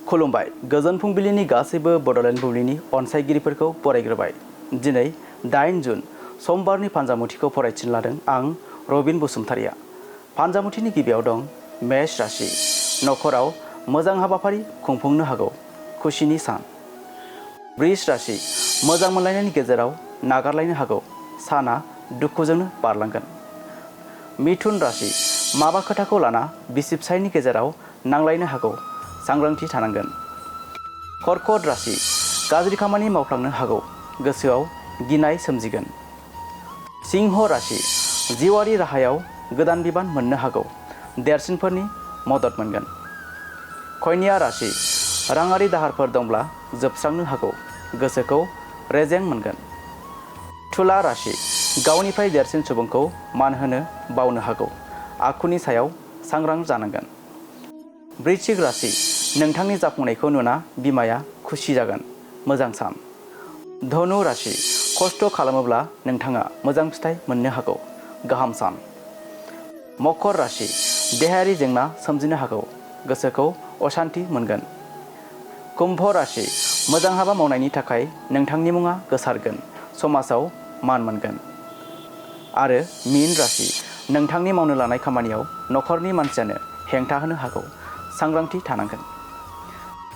खुलुमबाय गोजोन फुंबिलिनि गासैबो बड'लेण्ड बुब्लिनि अनसायगिरिफोरखौ बरायग्रोबाय। दिनै 8 जुन समबारनि फान्जामुथिखौ फरायथिनो लादों आं रबिन बसुमतारिया। फान्जामुथिनि गिबियाव दं मेष राशि। नखराव मोजां हाबाफारि खुंफुंनो हागौ। खुसिनि सान। वृष राशि। मोजां मोनलायनायनि गेजेराव नागारलायनो हागौ। साना दुखुजोंनो बारलांगोन। मिथुन राशि। माबा खोथाखौ लाना बिसि फिसायनि गेजेराव नांलायनो हागौ। सांग्रांथि थानांगोन। कर्कट राशि। गाज्रि खामानि मावफ्लांनो हागौ। गोसोआव गिनाय सोमजिगोन। सिंह राशि। जिउआरि राहायाव गोदान बिबान मोननो हागौ। देरसिनफोरनि मदद मोनगोन। कन्या राशि। राङारि दाहारफोर दंब्ला जोबस्रांनो हागौ। गोसोखौ रेजें मोनगोन। तुला राशि। गावनिफ्राय देरसिन सुबुंखौ मान होनो बावनो हागौ। आखुनि सायाव सांग्रां जानांगोन। वृश्चिक राशि। नोंथांनि जाफुंनायखौ नुना बिमाया खुसि जागोन। मोजां सान। धनु राशि। खस्थ' खालामोब्ला नोंथाङा मोजां फिथाइ मोननो हागौ। गाहाम सान। मकर राशि। देहायारि जेंना सोमजिनो हागौ। गोसोखौ अशान्ति मोनगोन। कुम्भ राशि। मोजां हाबा मावनायनि थाखाय नोंथांनि मुङा गोसारगोन। समाजाव मान मोनगोन। आरो मीन राशि। नोंथांनि मावनो लानाय खामानियाव नखरनि मानसियानो हेंथा होनो हागौ। सांग्रांथि थानांगोन।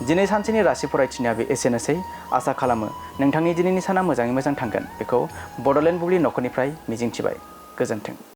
दिनै सानसेनि राशि फरायथिनाया बे एसेनोसै। आसा खालामो नोंथांनि दिनैनि साना मोजाङै मोजां थांगोन बेखौ बड'लेण्ड बुब्लि नखरनिफ्राय मिजिंथिबाय। गोजोन्थों।